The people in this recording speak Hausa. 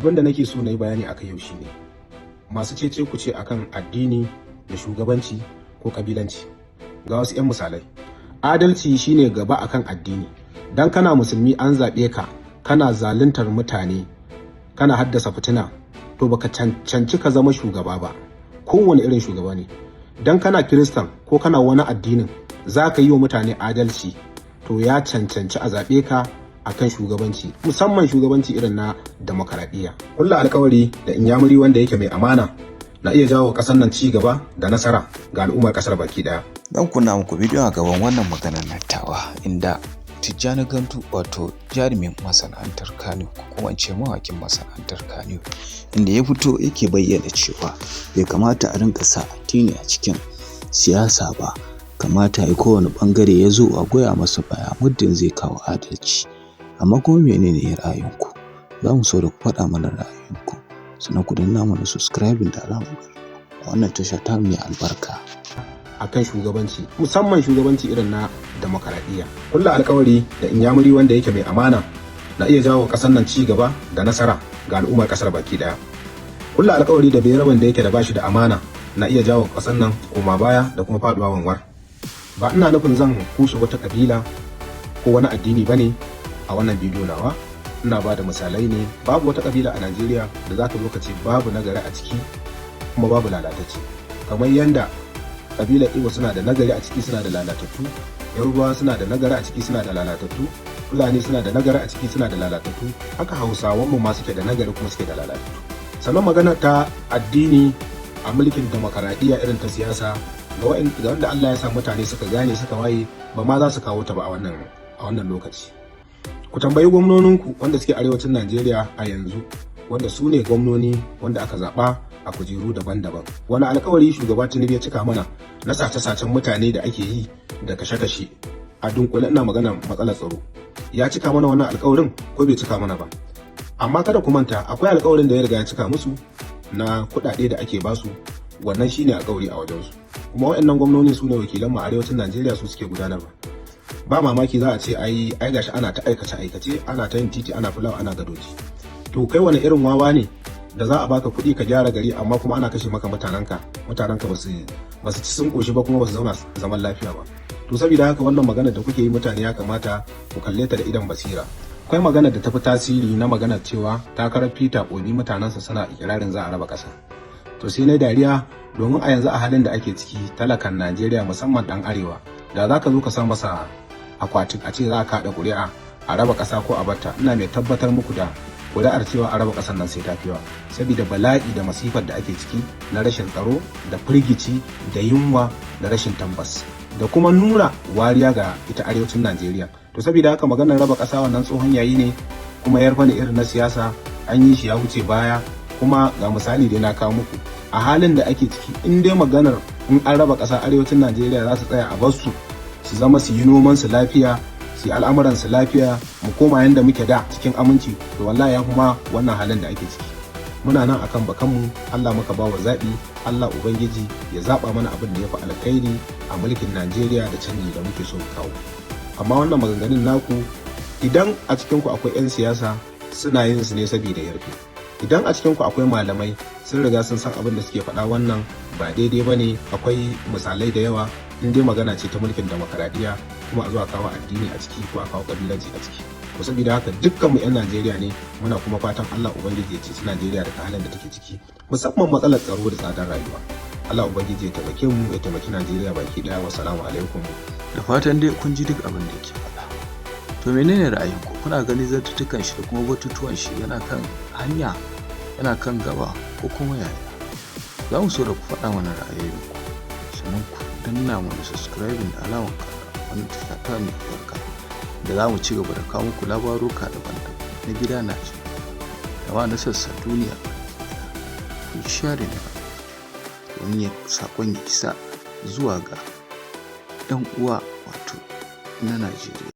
Abin da nake so na yi bayani akai yau shine masu cece kuce akan addini da shugabanci ko kabilanci. Ga wasu 'yan misalai. Adalci shine gaba akan addini. Dan kana Musulmi an zaɓe ka, kana zaluntar mutane, kana haddasa fitina, to baka cancanci ka zama shugaba ba, kowane irin shugaba ne. Dan kana Kiristan ko kana wani addinin, za ka yi wa mutane adalci, to ya cancanci a zaɓe ka akan shugabanci, musamman shugabanci irin na demokaradiyya. Kulla alkawari da Inyamuri wanda yake mai amana na iya jawo ƙasar nan ci gaba da nasara ga al'ummar ƙasar baki ɗaya. Zan kunna muku bidiyon a gaban wannan maganar tawa, inda Tijjani Gandu, wato jarumin masana'antar Kano, ko kuma in ce mawaƙin masana'antar Kano, inda ya fito yake bayyana cewa bai kamata a rinƙa sa addini a cikin siyasa ba. Kamata ya kowane ɓangare ya zo a goya masa baya muddin zai kawo adalci. Amma kuma menene ra'ayinku? Za mu so da ku faɗa mana ra'ayinku, sannan ku danna mana subscribing da alamar ƙararrawa a wannan tasha ta mai albarka. Akan shugabanci, musamman shugabanci irin na demokaradiyya. Kulla alkawari da Inyamuri wanda yake mai amana na iya jawo ƙasar nan ci gaba da nasara ga al'ummar ƙasar baki ɗaya. Kulla alkawari da Bayaraben da yake da bashi da amana na iya jawo ƙasar nan koma baya da kuma faduwa wanwar. Ba ina nufin zan kushe wata kabila ko wani addini bane a wannan bidiyo nawa. Ina ba da misalai ne. Babu wata kabila a Najeriya da za ka zo ka ce babu nagari a ciki kuma babu lalatacce. Kamar yanda kabilar Igbo suna da nagari a ciki, suna da lalatattu, Yarubawa suna da nagari a ciki, suna da lalatattu, Fulani suna da nagari a ciki, suna da lalatattu, haka Hausawan mu ma suke da nagari kuma suke da lalatattu. Sannan magana ta addini a mulkin demokaradiyya irin ta siyasa, ga wanda Allah ya sa mutane suka gane, suka waye, ba ma za su kawo ta ba a wannan lokaci. Ku tambayi gwamnoninku wanda suke arewacin Najeriya a yanzu, wanda su ne gwamnoni wanda aka zaɓa a kujeru daban-daban, wani alkawari shugaba Tinubu ya cika mana na sace-sacen mutane da ake yi da kashe-kashe? A dunkule ina magana matsalar tsaro. Ya cika mana wannan alkawarin ko bai cika mana ba? Amma kada ku manta, akwai alkawarin da ya riga ya cika musu na kuɗaɗe da ake basu. Wannan shine alkawari a wajensu. Kuma waɗannan gwamnoni su ne wakilan mu a arewacin Najeriya, su suke gudanarwa. Ba mamaki za a ce ai gashi ana ta aikace aikace, ana ta yin titi, ana fulawa, ana gadoji. To kai wani irin wawa ne da za a baka kuɗi ka gyara gari, amma kuma ana kashe maka mutanenka? Mutanenka ba su ci sun koshi ba, kuma ba su zauna zaman lafiya ba. To saboda haka, wannan magana da kuke yi, mutane ya kamata ku kalle ta da idon basira. Akwai magana da tafi tasiri na magana cewa takarar Peter Obi, mutanensa suna ikirarin za a raba ƙasa. To sai na dariya, domin a yanzu, a halin da ake ciki, talakan Najeriya, musamman dan arewa, da za ka zo ka sa masa akwatin a ce za ka haɗa ƙuri'a a raba ƙasa ko a batta, ina mai tabbatar muku da ƙuri'ar cewa a raba ƙasar nan sai ta fi yawa, saboda bala'i da masifar da ake ciki na rashin tsaro da firgici da yunwa da rashin tabbas da kuma nuna wariya ga ita arewacin Najeriya. To saboda haka, maganar raba ƙasa, wannan tsohon yayi ne, kuma yarfa ne irin na siyasa, an yi shi ya wuce baya. Kuma ga misali dai na kawo muku, a halin da ake ciki, in dai maganar in an raba ƙasa arewacin Najeriya za su tsaya a basu su zama, su yi noman su lafiya, su yi al'amuran su lafiya, mu koma yanda muke da cikin aminci, to wallahi ya kuma wannan halin da ake ciki. Muna nan akan bakanmu. Allah muka ba wa zaɓi. Allah Ubangiji ya zaɓa mana abin da ya fi alkhairi a mulkin Najeriya da canji da muke so mu kawo. Amma wannan maganganun naku, idan a cikinku akwai 'yan siyasa, suna yin su ne saboda yarfe. Idan a cikinku akwai malamai, sun riga sun san abin da suke faɗa, wannan ba daidai ba ne. Akwai misalai da yawa. In dai magana ce ta mulkin demokaradiyya, kuma a zuwa kawo addini a ciki ko a kawo kabilanci a ciki, to saboda haka dukkan mu 'yan Najeriya ne. Muna kuma fatan Allah Ubangiji ya ceci Najeriya daga halin da take ciki, musamman matsalar tsaro da tsadar rayuwa. Allah Ubangiji ya taimake mu, ya taimaki Najeriya baki daya. Wassalamu alaikum. Da fatan dai kun ji duk abin da yake faɗa. To menene ra'ayinku? Kuna gani zantuttukan shi da kuma batutuwan shi yana kan hanya, yana kan gaba, ko kuma yaya? Za mu so da ku faɗa mana ra'ayoyinku, sannan ku danna mana subscribing da alamar ƙararrawa wannan tasha ta mai albarka, da za mu ci gaba da kawo muku labaruka daban-daban na gida Najeriya da ma na sassan duniya baki ɗaya. Ku share na domin ya saƙon ya isa zuwa ga 'yan uwa, wato na Najeriya.